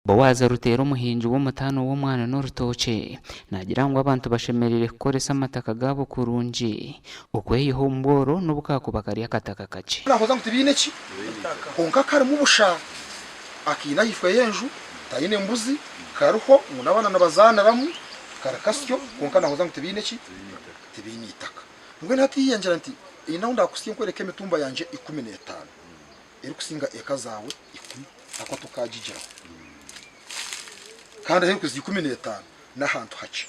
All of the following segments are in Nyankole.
Boazi Ruteera omuhingi w'omutaano w'omwani n'orutookye naagira ngu abantu bashemereire kukoresa amataka gaabo kurungi okweyiha omu bworo n'obu kaakuba kari akataka kakye. Nahoza ngu tibiine ki? Kwonka karimu busha, akaine ahaifo y'enju, taine mbuzi, kariho ngu n'abaana nibazaaniramu, kari kasyo, kwonka nahoza ngu tibiine ki? Tibiine itaka. Mbwenu hati yangira nti, Eine ahu ndaakuhitsye nkworeke emitumba yangye 15. erikusinga eka zaawe ikumi ahakuba tokagigiraho kandi ahu erikuza 15 n'ahantu hakye.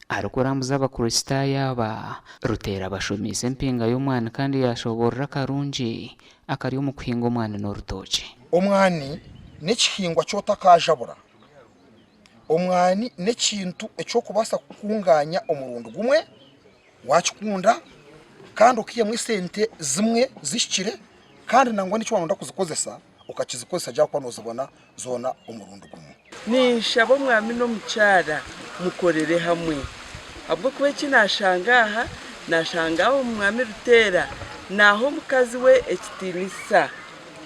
Arikurambuza Abakristaayo aba, Ruteera abashomiise empinga y'omwani kandi yaashoboorora akarungi akari omu kuhinga omwani n'orutookye. Omwani n'ekihingwa ky'otakajabura. Omwani n'ekintu eki orikubaasa kukungaanya omurundi gumwe waakikunda kandi okaihamu esente zimwe zihikire kandi nangwa n'eki waaba nooyenda kuzikozesa okakizikozesa gye ahakuba noozibona zoona omurundi gumwe. Ninshaba omwami n'omukyara mukorere hamwe ahabw'okuba eki naashanga aha, naashanga omwami Ruteera naaha omukazi we ekitiinisa.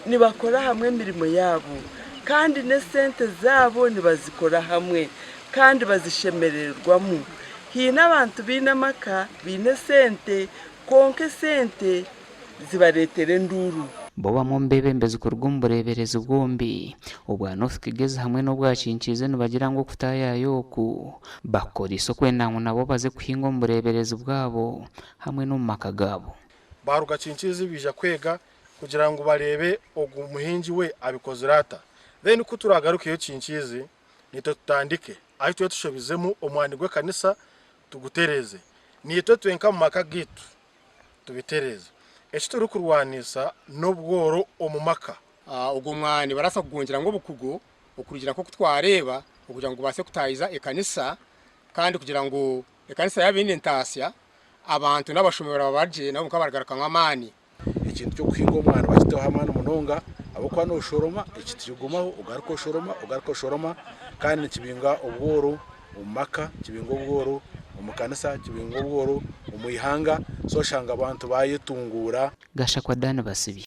Nibakora hamwe emirimo yaabo kandi n'esente zaabo nibazikora hamwe kandi bazishemerererwamu. Haine abantu baine amaka baine esente kwonka esente zibareetera enduuru. Bo bamwe omu beebembezi kuruga omu bureeberezi bwombi obwa North Kigezi hamwe n'obwa Kinkiizi nibagira ngu okutaayaaya oku bakukoreise okwenda ngu nabo baze kuhinga omu bureeberezi bwabo hamwe n'omu maka gaabo. Baaruga Kinkiizi baija kwega kugira ngu bareebe ogu muhingi we abikozire ata. Then ku turagarukeyo Kinkiizi naitwe tutandike ahu tube tushobizemu omwani gw'ekanisa tugutereeze. Naitwe twenka mu maka gaitu tubitereeze. Eki turikurwanisa n'obworo omu maka. Ogwo mwani barabaasa kugwongyeramu obukugu okurugiirira nk'oku twareeba okugira ngu gubaase kutaahiza ekanisa kandi kugira ngu ekanisa yaaba eine entaasya abantu n'abashomi baraba barye nabo bakaba baragarukamu amaani. Ekintu ky'okuhinga omwani bakiteho amaani munonga ahabw'okuba noshoroma ekiti kigumaho ogaruka oshoroma ogaruka oshoroma kandi nikibinga obworo omu maka, kibinga obworo omu kanisa, kibinga obworo omu ihanga so oshanga abantu bayetunguura. Gashakwa Dan Basibye.